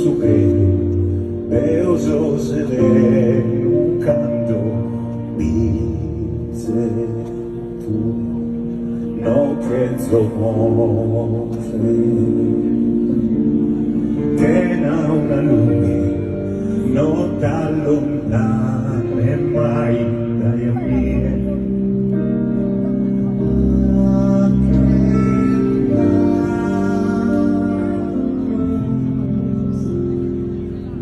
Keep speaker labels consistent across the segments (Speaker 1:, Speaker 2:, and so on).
Speaker 1: su chelu Deo so serenu cando bi ses tue No cherzo morrer chena una lughe No t'allontanes mai dae a mie.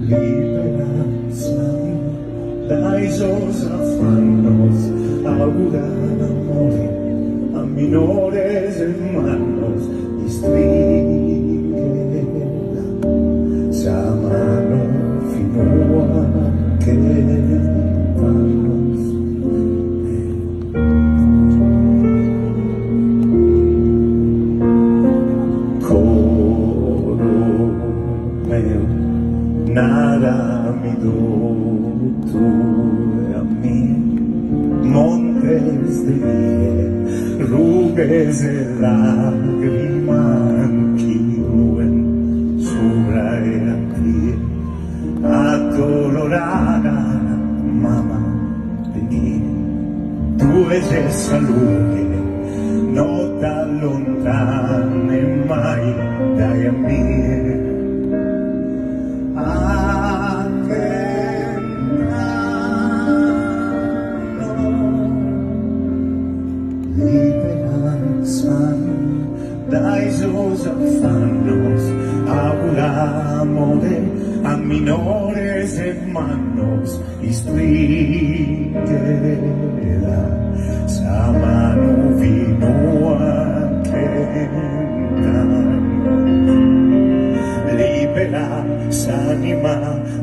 Speaker 1: Libera s'anima dae sos affannos, augura amore a minores e mannos, istringhela sa manu finu a chent'annos. Coro meu, narami totu e a mie, montes de nie, rughes e lagrimas chi ruen subra 'e a tie, addolorada mama de mie, tue ses sa lughe, no t'allontanes mai dae a mie. A chent'annos libera s'anima Dae sos affannos augura amore a minores e mannos istringhela sa manu finu a chent'annos libera s'anima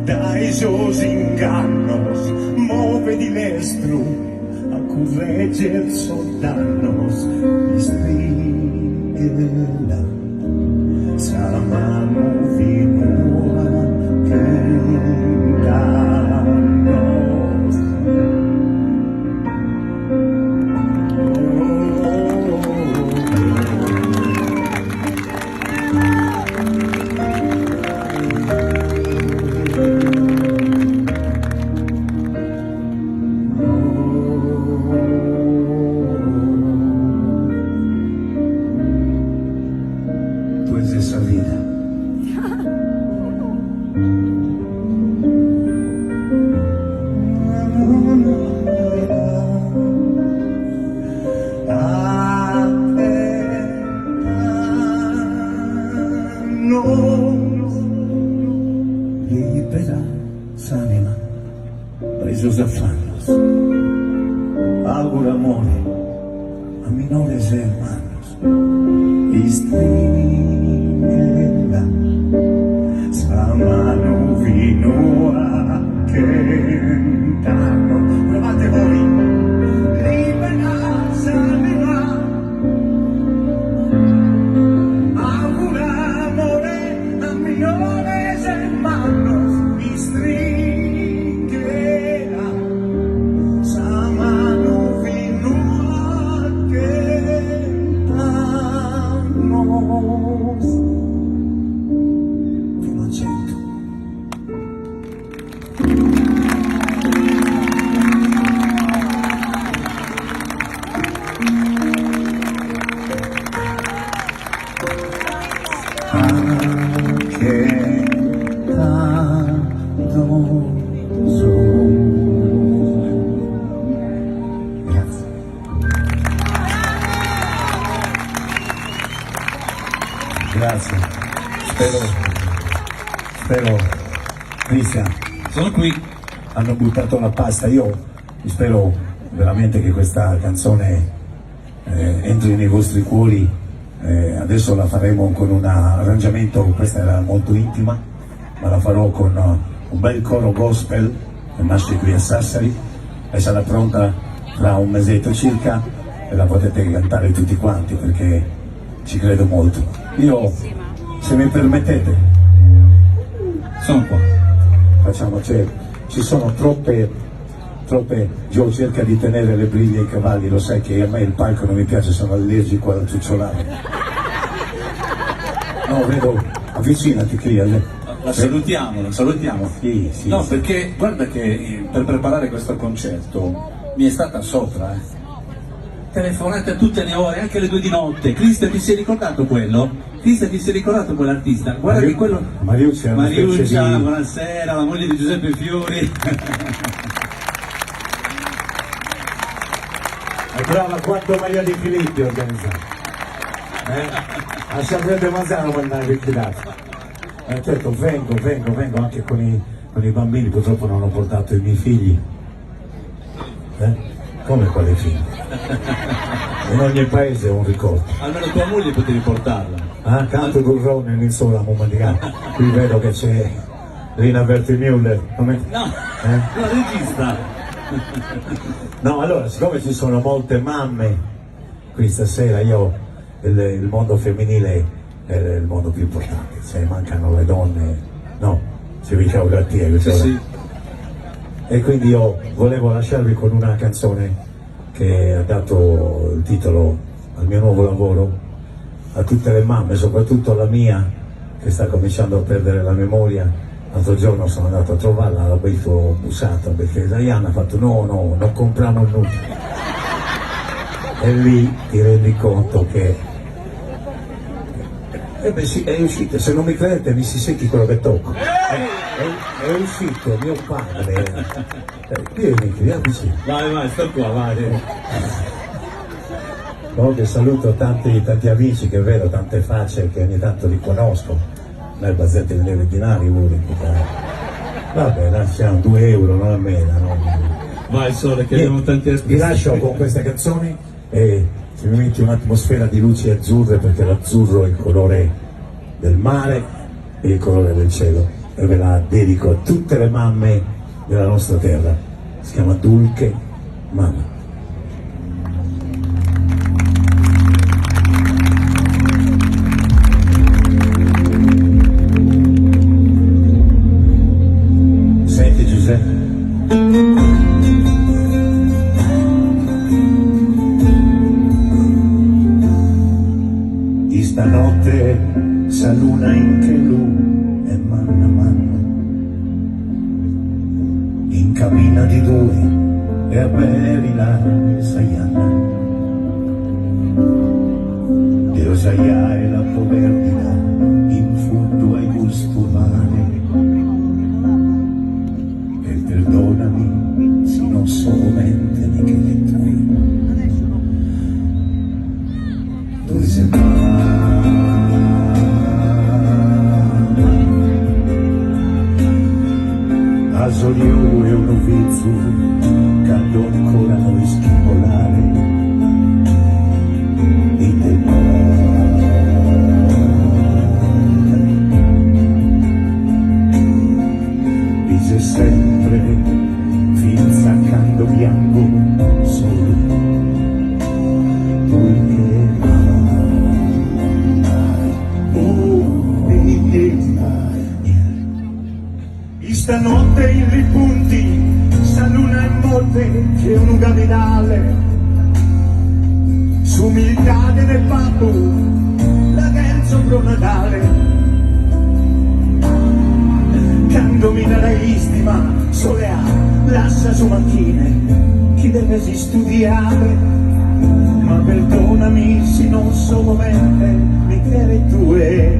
Speaker 1: dae sos ingannos movedi lestru A curregger sos dannos istringhela sa manu finu a chent'annos. Tue ses sa vida. Libera s'anima. Dae sos affannos. Augura amore a minores e mannos. Istringhela sa manu finu a chent'annos. Provate voi. Libera s'anima. Augura amore a minores e mannos. Istringhela sa manu finu a chent'annos. Fino a cento. Grazie. Spero, spero, Cristian.
Speaker 2: Sono qui.
Speaker 1: Hanno buttato la pasta. Io spero veramente che questa canzone eh, entri nei vostri cuori. Eh, adesso la faremo con un arrangiamento, questa era molto intima, ma la farò con un bel coro gospel che nasce qui a Sassari e sarà pronta tra un mesetto circa e la potete cantare tutti quanti perché ci credo molto. Io, se mi permettete,
Speaker 2: sono qua.
Speaker 1: Facciamo, cioè, ci sono troppe, troppe. Joe cerca di tenere le briglie ai cavalli, lo sai che a me il palco non mi piace, sono allergico al ciucciolare. No, vedo, avvicinati, Cria.
Speaker 2: La salutiamo, la salutiamo.
Speaker 1: Sì, sì,
Speaker 2: No,
Speaker 1: sì.
Speaker 2: perché guarda che per preparare questo concerto mi è stata sopra, eh. Telefonate a tutte le ore, anche alle 2 di notte. Cristian, ti sei ricordato quello? Cristian, ti sei ricordato quell'artista? Guarda
Speaker 1: Mariu-
Speaker 2: che quello...
Speaker 1: Mariuccia è una specie
Speaker 2: Mariuccia,
Speaker 1: di-
Speaker 2: buonasera, la moglie di Giuseppe Fiori.
Speaker 1: È brava quanto Maria Di Filippi a organizzare. Eh? A Sabrina Manzano quando ha liquidato. Certo, vengo, vengo, vengo anche con i bambini, purtroppo non ho portato i miei figli. Eh? Come quali figli? In ogni paese è un ricordo.
Speaker 2: Almeno tua moglie potevi portarla.
Speaker 1: Ah, canto Gurrone in sola Momandigà. Qui vedo che c'è Lina Wertmüller. Come?
Speaker 2: No,
Speaker 1: Eh?
Speaker 2: la regista.
Speaker 1: No, allora, siccome ci sono molte mamme qui stasera, io il mondo femminile è il mondo più importante. Se mancano le donne, no, si dice a
Speaker 2: Sì, sì.
Speaker 1: E quindi io volevo lasciarvi con una canzone che ha dato il titolo al mio nuovo lavoro, a tutte le mamme, soprattutto alla mia, che sta cominciando a perdere la memoria. L'altro giorno sono andato a trovarla, l'ho visto bussato perché Diana ha fatto no, no, non compriamo nulla. E lì ti rendi conto che... E beh sì, è uscito, se non mi credete mi si secchi quello che tocco. È uscito mio padre. Vieni, vieni, sì.
Speaker 2: Vai, vai, sto qua, vai.
Speaker 1: Comunque saluto tanti, tanti amici che vedo, tante facce che ogni tanto li conosco. Noi bazzette di dinari pure. Vabbè, lasciamo 2 euro, non a me, no?
Speaker 2: Vai Sole, che abbiamo tanti
Speaker 1: Vi lascio con questa canzone e se mi metti un'atmosfera di luci azzurre, perché l'azzurro è il colore del mare e il colore del cielo, e ve la dedico a tutte le mamme della nostra terra. Si chiama Dulce Mamma. Senti Giuseppe. Di stanotte sa luna in che lu e manna manna in cammina di due e a berila saianna Deus e la povertà in fondo ai gusto mare e perdonami se non solamente di che tu dove sei A soliu e un novizzo quando ancora noi schipolare di te Dice sempre finza quando bianco solo perché
Speaker 3: Stanotte in ripunti, sa luna è morte che un capitale. S'umiltà del babbo, la canzo pro Natale. Quando mi darei stima, sole a lascia su macchine, chi deve si studiare. Ma perdonami se non so come mi credi tue,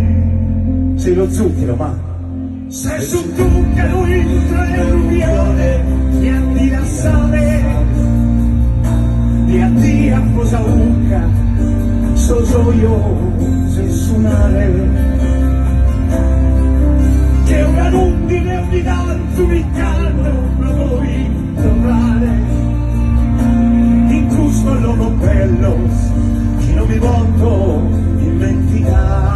Speaker 1: sei lo zucchero, ma
Speaker 3: se su zucchero entra il rubione, ti la sale, ti a cosa ucca, so so io se suonare. Che una rondine ogni tanto mi canto, lo vuoi tornare. In questo logo bello, chi non mi volto dimenticare.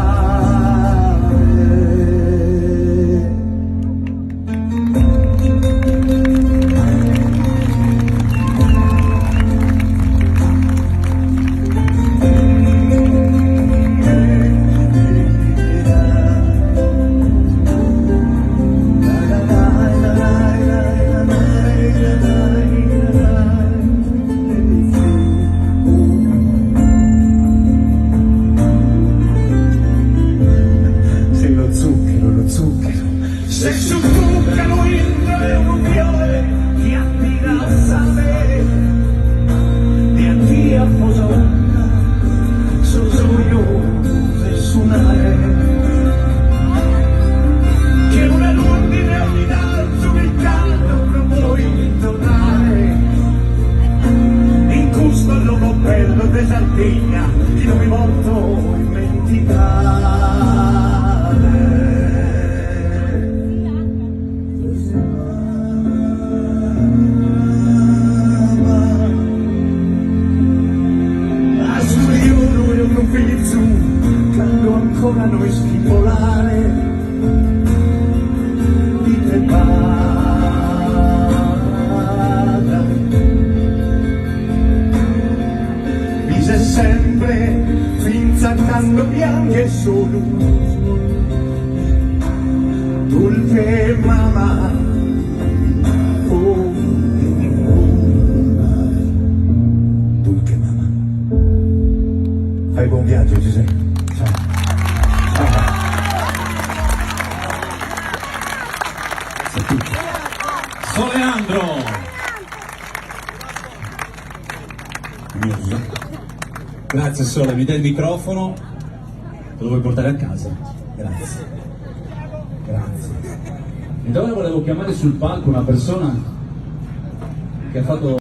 Speaker 3: Sardigna chi non mi potto immentigare. A su riolu 'e unu fizu cando ancora no ischit bolare ite b'at bi ses sempre finz'a cando pianghes solu dulche mama oh
Speaker 1: Dulche mama. Fai buon viaggio Giuseppe. Ciao. Ciao. Grazie a tutti.
Speaker 2: Soleandro!
Speaker 1: Mio Giuseppe.
Speaker 2: Grazie Sole, mi dai il microfono? Te lo vuoi portare a casa? Grazie. Grazie. Ed ora volevo chiamare sul palco una persona che ha fatto...